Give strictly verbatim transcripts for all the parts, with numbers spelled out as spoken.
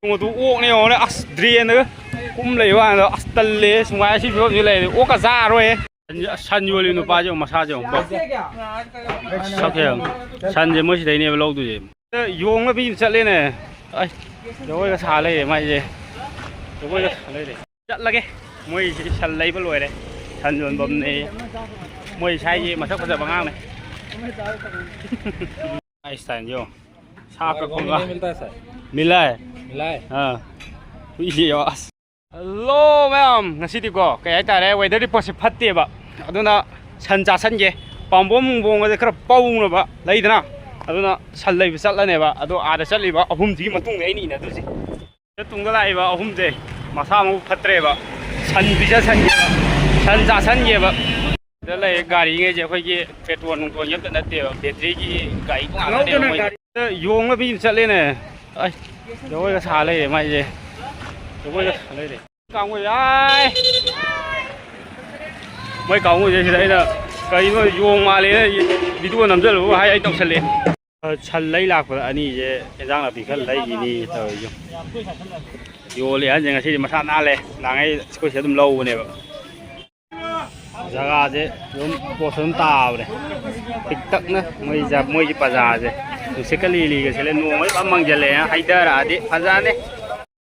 ꯌꯦꯡꯉꯣ, ꯑꯗꯨ ꯑꯣꯛꯅꯦ ꯌꯦꯡꯉꯣꯅꯦ꯫ ꯑꯁ, ꯗ꯭ꯔꯦꯟꯗꯒ ꯀꯨꯝ ꯂꯩꯕ ꯋꯥꯅꯤꯗ꯫ ꯑꯁ, ꯇꯜꯂꯦ꯫ ꯁꯨꯃꯥꯏꯅ ꯁꯤ ꯐꯤꯕꯝꯁꯤ ꯂꯩꯔꯗꯤ ꯑꯣꯛꯀ ꯆꯥꯔꯣꯏꯍꯦ꯫ ꯁꯟ, ꯁꯟ ꯌꯣꯜꯂꯤ ꯅꯨꯄꯥꯁꯦ ꯌꯦꯡꯉꯣ, ꯃꯁꯥꯁꯦ ꯌꯦꯡꯉꯣ꯫ ꯁꯛꯁꯦ ꯌꯦꯡꯉꯣ꯫ ꯁꯟꯁꯦ ꯃꯣꯏ ꯁꯤꯗꯩꯅꯦꯕ ꯂꯧꯗꯣꯏꯁꯦ꯫ ꯌꯣꯡꯅ ꯃꯤ ꯑꯃ ꯆꯠꯂꯦꯅꯦ꯫ ꯑꯩ, ꯖꯒꯣꯏꯒ ꯁꯥ ꯂꯩꯔꯦ ꯃꯥꯏꯁꯦ꯫ ꯖꯒꯣꯏꯒ ꯁꯥ ꯂꯩꯔꯦ꯫ ꯆꯠꯂꯒꯦ꯫ ꯃꯣꯏꯁꯤ ꯁꯟ ꯂꯩꯕ ꯂꯣꯏꯔꯦ꯫ ꯁꯟ ꯌꯣꯟꯐꯝꯅꯦ꯫ ꯃꯣꯏ ꯁ꯭ꯋꯥꯏꯒꯤ ꯃꯁꯛ ꯐꯖꯕ ꯑꯉꯥꯡꯅꯦ꯫ ꯑꯩ ꯁ꯭ꯇꯥꯏꯜ ꯌꯦꯡꯉꯣ꯫ ꯁꯥ ꯀꯛꯐꯝꯒ꯫ मिलता है सर। मिला है? मिला है। ꯑꯥ꯫ ꯍꯨꯏꯁꯤ ꯌꯦꯡꯉꯣ꯫ ꯑꯁ꯫ ꯍꯜꯂꯣ ꯃꯌꯥꯝ, ꯉꯁꯤꯗꯤꯀꯣ ꯀꯩ ꯍꯥꯏꯇꯥꯔꯦ, ꯋꯦꯗꯔ ꯔꯤꯄꯣꯔꯠꯁꯦ ꯐꯠꯇꯦꯕ꯫ ꯑꯗꯨꯅ ꯁꯟ ꯆꯥꯁꯟꯒꯦ꯫ ꯄꯥꯝꯕꯣꯝ ꯅꯨꯡꯕꯣꯝꯒꯁꯦ ꯈꯔ ꯄꯧꯅꯕ ꯂꯩꯗꯅ꯫ ꯑꯗꯨꯅ ꯁꯟ ꯂꯩꯕ ꯆꯠꯂꯅꯦꯕ꯫ ꯑꯗꯣ ꯑꯥꯗ ꯆꯠꯂꯤꯕ ꯑꯍꯨꯝꯁꯤꯒꯤ ꯃꯇꯨꯡꯗ ꯑꯩꯅ ꯏꯟꯅꯗꯣꯏꯁꯦ꯫ ꯁꯤꯗ ꯇꯨꯡꯗ ꯂꯥꯛꯏꯕ ꯑꯍꯨꯝꯁꯦ ꯃꯁꯥ ꯃꯎ ꯐꯠꯇ꯭ꯔꯦꯕ꯫ ꯁꯟ ꯄꯤꯖꯁꯟꯒꯦꯕ꯫ ꯁꯟ ꯆꯥꯁꯟꯒꯦꯕ꯫ ꯁꯤꯗ ꯂꯩꯔꯤ ꯒꯥꯔꯤꯉꯩꯁꯦ ꯑꯩꯈꯣꯏꯒꯤ ꯄꯦꯇ꯭ꯔꯣꯜ ꯅꯨꯡꯇ꯭ꯔꯣꯜꯒꯤ ꯑꯝꯇ ꯅꯠꯇꯦꯕ, ꯕꯦꯇ꯭ꯔꯤꯒꯤ ꯒꯥꯔꯤ ꯉꯥꯛꯇꯅꯦꯕ ꯃꯣꯏꯁꯦ꯫ ꯁꯤꯗ ꯌꯣꯡꯅ ꯃꯤ ꯑꯃ ꯆꯠꯂꯦꯅꯦ꯫ ꯑꯩ, ꯖꯒꯣꯏꯒ ꯁꯥ ꯂꯩꯔꯦ ꯃꯥꯏꯁꯦ꯫ ꯖꯒꯣꯏꯒ ꯁꯥ ꯂꯩꯔꯦ꯫ ꯀꯥꯡꯕꯨ ꯌꯥꯏ꯫ ꯃꯣꯏ ꯀꯥꯡꯕꯨꯁꯦ ꯁꯤꯗ ꯑꯩꯅ ꯀꯔꯤꯅꯣ ꯌꯣꯡ ꯃꯥꯜꯂꯦꯅ ꯚꯤꯗꯤꯑꯣ ꯅꯝꯖꯜꯂꯨꯕ ꯍꯥꯏ ꯑꯩ ꯇꯧꯁꯜꯂꯦ꯫ ꯁꯟ ꯂꯩ ꯂꯥꯛꯄꯗ ꯑꯅꯤꯁꯦ ꯏꯟꯖꯥꯡ ꯅꯥꯄꯤ ꯈꯔ ꯂꯩꯈꯤꯅꯤ ꯇꯧꯔꯤꯁꯦ꯫ ꯌꯣꯜꯂꯦ ꯍꯥꯏꯁꯦ ꯉꯁꯤꯗꯤ ꯃꯁꯥ ꯅꯥꯜꯂꯦ꯫ ꯅꯍꯥꯟꯉꯩ ꯑꯩꯈꯣꯏ ꯁꯤꯗ ꯑꯗꯨꯝ ꯂꯧꯕꯅꯦꯕ꯫ ꯖꯒꯥꯁꯦ ꯑꯗꯨꯝ ꯄꯣꯠꯁꯨ ꯑꯗꯨꯝ ꯇꯥꯕꯅꯦ꯫ ꯄꯤꯛꯇꯛꯅ ꯃꯣꯏ ꯖ-, ꯃꯣꯏꯒꯤ ꯕꯖꯥꯔꯁꯦ꯫ ꯅꯨꯡꯁꯤꯠꯀ ꯂꯤꯂꯤꯒ ꯁꯤꯠꯂꯦ꯫ ꯅꯣꯡꯃꯗꯤ ꯐꯖꯅ ꯃꯪꯁꯤꯜꯂꯛꯑꯦ꯫ ꯍꯩꯊꯔꯛꯑꯗꯤ ꯐꯖꯅꯤ꯫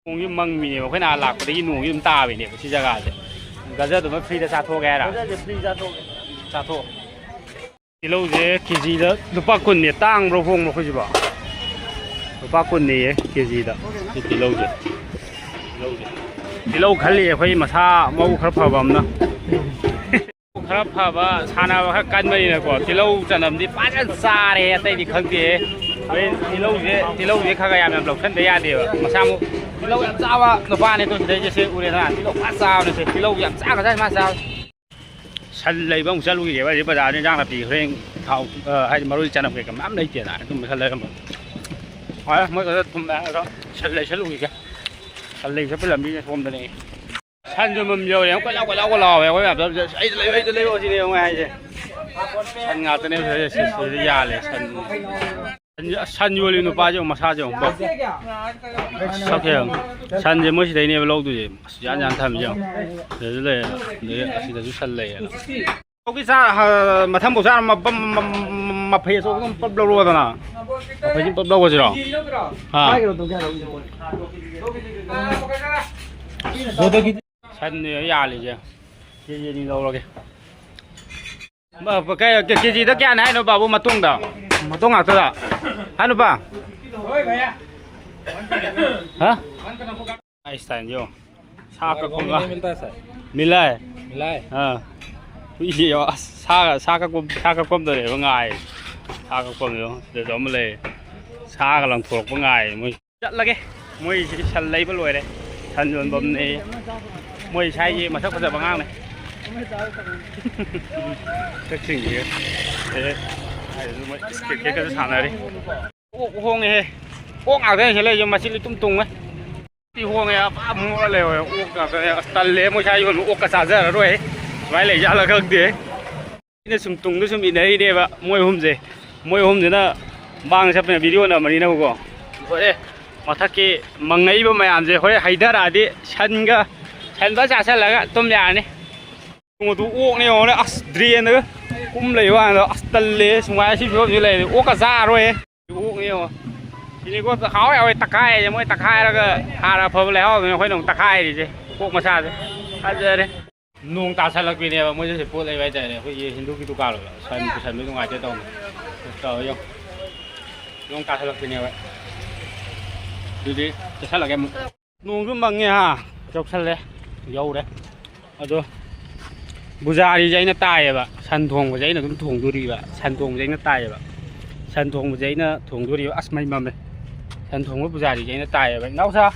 ꯅꯣꯡꯁꯦ ꯃꯪꯕꯤꯅꯦꯕ꯫ ꯑꯩꯈꯣꯏꯅ ꯑꯥ ꯂꯥꯛꯄꯗꯒꯤ ꯅꯣꯡꯁꯦ ꯑꯗꯨꯝ ꯇꯥꯕꯤꯅꯦꯕ ꯁꯤ ꯖꯒꯥꯁꯦ꯫ ꯒꯖꯔꯗꯨꯃ ꯐ꯭ꯔꯤꯗ ꯆꯥꯊꯣꯛꯑꯒꯦ ꯍꯥꯏꯔ? ꯒꯖꯔꯁꯦ ꯐ꯭ꯔꯤ ꯆꯥꯊꯣꯛꯑꯒꯦ꯫ ꯆꯥꯊꯣꯛꯑꯣ꯫ ꯇꯤꯜꯍꯧꯁꯦ ꯀꯦꯖꯤꯗ ꯂꯨꯄꯥ ꯀꯨꯟꯅꯦ꯫ ꯇꯥꯡꯕ꯭ꯔꯣ ꯍꯣꯡꯕ꯭ꯔꯣ ꯑꯩꯈꯣꯏꯁꯤꯕꯣ? ꯂꯨꯄꯥ ꯀꯨꯟꯅꯦꯌꯦ ꯀꯦꯖꯤꯗ꯫ ꯁꯤ ꯇꯤꯜꯍꯧꯁꯦ꯫ ꯇꯤꯜꯍꯧꯁꯦ꯫ ꯇꯤꯜꯍꯧ ꯈꯜꯂꯤ ꯑꯩꯈꯣꯏ ꯃꯁꯥ ꯃꯎ ꯈꯔ ꯐꯕ ꯑꯃꯅ꯫ ꯈꯔ ꯐꯕ, ꯁꯥꯟꯅꯕ ꯈꯔ ꯀꯟꯕꯅꯤꯅꯀꯣ, ꯇꯤꯜꯍꯧ ꯆꯅꯝꯗꯤ ꯐꯖꯅ ꯆꯥꯔꯦ, ꯑꯇꯩꯗꯤ ꯈꯪꯗꯦ꯫ ꯍꯣꯔꯦꯟ ꯇꯤꯜꯍꯧꯁꯦ, ꯇꯤꯜꯍꯧꯁꯦ ꯈꯔ ꯈꯔ ꯌꯥꯝ ꯌꯥꯝ ꯂꯧꯁꯟꯗ ꯌꯥꯗꯦꯕ꯫ ꯃꯁꯥ ꯑꯃꯨꯛ ꯇꯤꯜꯍꯧ ꯌꯥꯝ ꯆꯥꯕ ꯅꯨꯄꯥꯅꯦ꯫ ꯑꯗꯣ ꯁꯤꯗꯩꯁꯦ ꯁꯦ ꯎꯔꯦꯗꯅ, ꯇꯤꯜꯍꯧ ꯐꯖꯅ ꯆꯥꯕꯅꯦ ꯁꯦ꯫ ꯇꯤꯜꯍꯧ ꯌꯥꯝ ꯆꯥꯈ꯭ꯔꯖꯥꯠꯅꯤ ꯃꯥ ꯆꯥꯕ꯫ ꯁꯟ ꯂꯩꯕ ꯑꯃꯨꯛ ꯆꯠꯂꯨꯈꯤꯒꯦꯕ꯫ ꯑꯩ ꯕꯖꯥꯔꯗ ꯏꯟꯖꯥꯡ ꯅꯥꯄꯤ ꯍꯣꯔꯦꯟ ꯊꯥꯎ, ꯑ, ꯍꯥꯏꯗꯤ ꯃꯔꯣꯏ ꯆꯅꯝ ꯀꯩꯀꯥ ꯃꯌꯥꯝ ꯂꯩꯇꯦꯅ, ꯑꯗꯨꯝꯕ ꯈꯔ ꯂꯩꯔꯝꯕ꯫ ꯍꯣꯏ, ꯃꯣꯏ ꯈꯔ ꯊꯨꯝ ꯃꯌꯥꯝ ꯈꯔ ꯁꯟ ꯂꯩꯁꯜꯂꯨꯈꯤꯒꯦ꯫ ꯁꯟ ꯂꯩꯕ ꯆꯠꯄ ꯂꯝꯕꯤꯁꯦ ꯁꯣꯝꯗꯅꯦ꯫ ꯁꯟꯁꯨ ꯑꯃꯃꯝ ꯌꯧꯔꯦ꯫ ꯀꯣꯏꯂꯥꯎ ꯀꯣꯏꯂꯥꯎꯒ ꯂꯥꯎꯋꯦ꯫ ꯑꯩꯈꯣꯏ ꯃꯌꯥꯝ ꯆꯠꯂꯨꯁꯦ꯫ "ꯑꯩꯗ ꯂꯩꯌꯣ, ꯑꯩꯗ ꯂꯩꯌꯣ" ꯁꯤꯅꯦ ꯃꯣꯏ ꯍꯥꯏꯁꯦ꯫ ꯁꯟ ꯉꯥꯛꯇꯅꯦ ꯁꯤꯗ, ꯁꯤ-, ꯁꯤꯗ ꯌꯥꯜꯂꯦ ꯁꯟ꯫ ꯁꯟ, ꯁꯟ ꯌꯣꯜꯂꯤ ꯅꯨꯄꯥꯁꯦ ꯌꯦꯡꯉꯣ, ꯃꯁꯥꯁꯦ ꯌꯦꯡꯉꯣ꯫ ꯁꯛꯁꯦ ꯌꯦꯡꯉꯣ꯫ ꯁꯟꯁꯦ ꯃꯣꯏ ꯁꯤꯗꯩꯅꯦꯕ ꯂꯧꯗꯣꯏꯁꯦ꯫ ꯑꯁ, ꯌꯥꯟ ꯌꯥꯟ ꯊꯝꯃꯤꯁꯦ ꯌꯦꯡꯉꯣ꯫ ꯁꯤꯗꯁꯨ ꯂꯩ, ꯑꯗꯩ ꯑꯁꯤꯗꯁꯨ ꯁꯟ ꯂꯩ꯫ ꯂꯧꯒꯤ ꯆꯥ-, ꯍ-, ꯃꯊꯪꯐꯥꯎ ꯆꯥꯔ ꯃ-, ꯃ-, ꯃ-, ꯃ-, ꯃꯐꯩ ꯑꯆꯧꯕꯗꯣ ꯑꯃ ꯄꯞ ꯂꯧꯔꯣꯗꯅ꯫ ꯃꯐꯩꯁꯤ ꯄꯞ ꯂꯧꯒꯁꯤꯔꯣ? ꯑꯥ꯫ ꯁꯟꯅꯦ ꯌꯥꯜꯂꯤꯁꯦ꯫ ꯀꯦꯖꯤ ꯑꯅꯤ ꯂꯧꯔꯒꯦ꯫ ꯃ-, ꯀꯩ, ꯀꯦ-, ꯀꯦꯖꯤꯗ ꯀꯌꯥꯅꯤ ꯍꯥꯏꯅꯣ, ꯕꯥꯕꯨ, ꯃꯇꯨꯡꯗ? ꯃꯇꯨꯡ ꯉꯥꯛꯇꯗ? ꯍꯥ, ꯅꯨꯄꯥ? ꯍꯥ? ꯑꯩ ꯁ꯭ꯇꯥꯏꯜ ꯌꯦꯡꯉꯣ꯫ ꯁꯥ ꯀꯛꯐꯝꯒ꯫ ꯃꯤꯜꯇꯥ ꯁꯥꯔ꯫ ꯃꯤꯂꯥꯏ꯫ ꯃꯤꯂꯥꯏ꯫ ꯑꯥ꯫ ꯍꯨꯏꯁꯤ ꯌꯦꯡꯉꯣ꯫ ꯑꯁ, ꯁꯥꯒ, ꯁꯥ ꯀꯛꯄ, ꯁꯥ ꯀꯛꯐꯝꯗꯅꯦꯕ ꯉꯥꯏ꯫ ꯁꯥ ꯀꯛꯐꯝꯗꯣ ꯌꯦꯡꯉꯣ꯫ ꯁꯤꯗꯁꯨ ꯑꯃ ꯂꯩ꯫ ꯁꯥꯒ ꯂꯪꯊꯣꯔꯛꯄ ꯉꯥꯏ ꯃꯣꯏ꯫ ꯆꯠꯂꯒꯦ꯫ ꯃꯣꯏꯁꯤ ꯁꯟ ꯂꯩꯕ ꯂꯣꯏꯔꯦ꯫ ꯁꯟ ꯌꯣꯟꯐꯝꯅꯦ꯫ ꯃꯣꯏ ꯁ꯭ꯋꯥꯏꯒꯤ ꯃꯁꯛ ꯐꯖꯕ ꯑꯉꯥꯡꯅꯦ꯫ ꯀꯛꯆꯤꯡꯒꯤ꯫ ꯑꯦ, ꯍꯥꯏꯗꯁꯨ ꯃꯣꯏ ꯀ꯭ꯔꯤꯀꯦꯠꯀꯁꯨ ꯁꯥꯟꯅꯔꯤ꯫ ꯑꯣꯛ ꯍꯣꯡꯉꯦꯍꯦ꯫ ꯑꯣꯛ ꯉꯥꯛꯇꯅꯦ ꯁꯤ ꯂꯩꯁꯦ, ꯃꯆꯤꯟ ꯏꯇꯨꯝ ꯇꯨꯝꯉꯩ꯫ ꯁꯤ ꯍꯣꯡꯉꯦ, ꯑꯄꯥ ꯃꯣꯔ ꯂꯩꯍꯧꯔꯦ꯫ ꯑꯣꯛ ꯉꯥꯛꯇꯅꯦ꯫ ꯑꯁ, ꯇꯜꯂꯦ, ꯃꯣꯏ ꯁ꯭ꯋꯥꯏ ꯌꯣꯟꯕ ꯑꯣꯛꯀ ꯆꯥꯖꯔꯔꯣꯏ꯫ ꯀꯃꯥꯏꯅ ꯂꯩꯖꯥꯠꯂ ꯈꯪꯗꯦ꯫ ꯑꯩꯅ ꯁꯨꯝ ꯇꯨꯡꯗ ꯁꯨꯝ ꯏꯟꯅꯔꯤꯅꯦꯕ ꯃꯣꯏ ꯑꯍꯨꯝꯁꯦ꯫ ꯃꯣꯏ ꯑꯍꯨꯝꯁꯤꯅ ꯃꯥꯡꯗ ꯆꯠꯄꯅ ꯚꯤꯗꯤꯑꯣ ꯅꯝꯕꯅꯤꯅꯀꯣ꯫ ꯂꯣꯏꯔꯦ꯫ ꯃꯊꯛꯀꯤ ꯃꯪꯉꯛꯏꯕ ꯃꯌꯥꯝꯁꯦ ꯍꯣꯔꯦꯟ ꯍꯩꯊꯔꯛꯑꯗꯤ ꯁꯟꯒ, ꯁꯟ ꯐꯖꯅ ꯆꯥꯁꯤꯜꯂꯒ ꯇꯨꯝ ꯌꯥꯔꯅꯤ꯫ ꯅꯣꯡꯃꯗꯨ ꯑꯣꯛꯅꯦ ꯌꯦꯡꯉꯣꯅꯦ꯫ ꯑꯁ, ꯗ꯭ꯔꯦꯟꯗꯒ ꯀꯨꯝ ꯂꯩꯕ ꯋꯥꯅꯤꯗ꯫ ꯑꯁ, ꯇꯜꯂꯦ꯫ ꯁꯨꯃꯥꯏꯅ ꯁꯤ ꯐꯤꯕꯝꯁꯤ ꯂꯩꯔꯗꯤ ꯑꯣꯛꯀ ꯆꯥꯔꯣꯏꯍꯦ꯫ ꯑꯣꯛꯅꯦ ꯌꯦꯡꯉꯣ꯫ ꯁꯤꯅꯤꯀꯣ ꯍꯥꯎꯋꯦ ꯍꯥꯎꯋꯦ ꯇꯛꯈꯥꯏꯔꯤꯁꯦ꯫ ꯃꯣꯏ ꯇꯛꯈꯥꯏꯔꯒ ꯍꯥꯔ ꯑꯐꯕ ꯂꯩꯍꯥꯎꯗꯨꯅ ꯑꯩꯈꯣꯏꯅ ꯑꯃꯨꯛ ꯇꯛꯈꯥꯏꯔꯤꯁꯦ꯫ ꯑꯣꯛ ꯃꯁꯥꯁꯦ꯫ ꯐꯖꯔꯦ꯫ ꯅꯣꯡ ꯇꯥꯁꯜꯂꯛꯄꯤꯅꯦꯕ ꯃꯣꯏꯁꯦ ꯁꯤ ꯄꯣꯠ ꯂꯩꯕ ꯍꯥꯏꯇꯥꯔꯦ꯫ ꯑꯩꯈꯣꯏꯒꯤ ꯍꯤꯟꯗꯨꯒꯤ ꯗꯨꯀꯥꯟ ꯑꯣꯏꯕ꯫ ꯁꯟ ꯄꯨꯁꯟꯕ ꯅꯨꯡꯉꯥꯏꯇꯦ ꯇꯧꯅꯤ꯫ ꯇꯧꯔ ꯌꯦꯡꯉꯣ꯫ ꯅꯣꯡ ꯇꯥꯁꯜꯂꯛꯄꯤꯅꯦꯕ꯫ ꯑꯗꯨꯗꯤ ꯆꯠꯁꯜꯂꯒꯦ ꯑꯃꯨꯛ꯫ ꯅꯣꯡꯁꯨ ꯃꯪꯉꯦ ꯍꯥ, ꯆꯧꯁꯜꯂꯦ, ꯌꯧꯔꯦ꯫ ꯑꯗꯣ ꯕꯨꯖꯥꯔꯤꯁꯦ ꯑꯩꯅ ꯇꯥꯏꯌꯦꯕ, ꯁꯟ ꯊꯣꯡꯕꯁꯦ ꯑꯩꯅ ꯑꯗꯨꯝ ꯊꯣꯡꯗꯣꯔꯤꯕ, ꯁꯟ ꯊꯣꯡꯕꯁꯦ ꯑꯩꯅ ꯇꯥꯏꯌꯦꯕ꯫ ꯁꯟ ꯊꯣꯡꯕꯁꯦ ꯑꯩꯅ ꯊꯣꯡꯗꯣꯔꯤꯕ꯫ ꯑꯁ, ꯃꯩ ꯃꯝꯃꯦ꯫ ꯁꯟ ꯊꯣꯡꯕ ꯕꯨꯖꯥꯔꯤꯁꯦ ꯑꯩꯅ ꯇꯥꯏꯌꯦꯕ꯫ ꯏꯅꯥꯎꯁꯥ,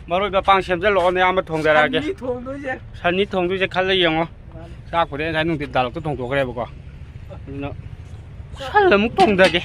ꯃꯔꯣꯏ ꯃꯄꯥꯡ ꯁꯦꯝꯖꯜꯂꯛꯑꯣ, ꯅꯌꯥꯝꯕ ꯊꯣꯡꯖꯔꯛꯑꯒꯦ꯫ ꯁꯟꯅꯤ ꯊꯣꯡꯗꯣꯏꯁꯦ꯫ ꯁꯟꯅꯤ ꯊꯣꯡꯗꯣꯏꯁꯦ ꯈꯜꯂ ꯌꯦꯡꯉꯣ꯫ ꯃꯥꯅꯦ꯫ ꯆꯥꯛꯄꯨꯗꯤ ꯑꯩ ꯉꯁꯥꯏ ꯅꯨꯡꯊꯤꯜ ꯗꯥꯜꯂꯛꯇ ꯊꯣꯡꯗꯣꯛꯈ꯭ꯔꯦꯕꯀꯣ꯫ ꯑꯗꯨꯅ ꯁꯟ ꯑꯃꯨꯛ ꯊꯣꯡꯗꯒꯦ꯫